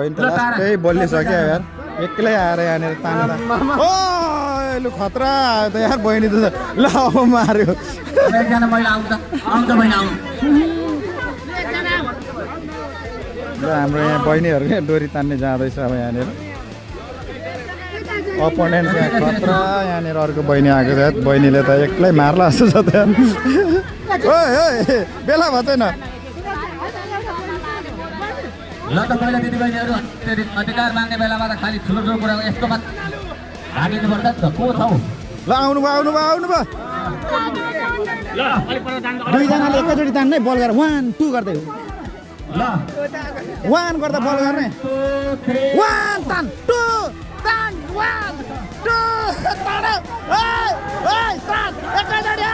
बहिनी त लास्टै बोलिसक्यो यार एक्लै आएर यहाँनिर तानेर ओ लु खतरा आयो त यार बहिनी त ल मार्यो र हाम्रो यहाँ बहिनीहरू डोरी तान्ने जाँदैछ अब यहाँनिर अपोनेन्ट यहाँ खतरा यहाँनिर अर्को बहिनी आएको छ बहिनीले त एक्लै मार्ला जस्तो छ त बेला भएको छैन ल त पहिला दिदीबहिनीहरू अधिकार माग्ने बेलामा त खालि ठुलो ठुलो कुरा यस्तोमा हालिनुपर्छ नि त को छ हौ ल आउनु भयो दुईजनाले एकैचोटि तान्ने बल गरेर 1 2 गर्दै ल 1 गर्दा बल गर्ने 1 तान 2 तान 1 2 तान तान एकैचोटि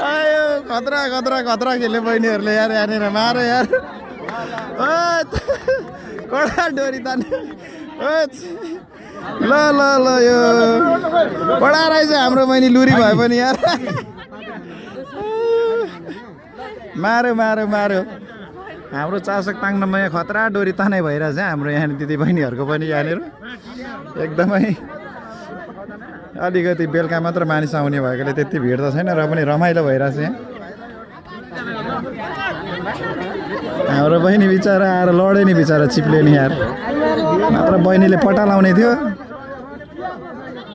आयो खतरा खतरा खतरा खेल्यो बहिनीहरूले यार यहाँनिर मार यार कडा डोरी तान्ने ल ल ल यो कडा रहेछ हाम्रो बहिनी लुरी भए पनि यार मार्यो मार्यो मार्यो हाम्रो चासक ताङ्नमा यहाँ खतरा डोरी तानै भइरहेछ हाम्रो यहाँ दिदी बहिनीहरूको पनि यहाँनिर एकदमै अलिकति बेलुका मात्र मानिस आउने भएकोले त्यति भिड त छैन र पनि रमाइलो भइरहेछ यहाँ हाम्रो बहिनी बिचरा आएर लडे नि बिचरा चिप्ले नि यार मात्र बहिनीले पटा लाउने थियो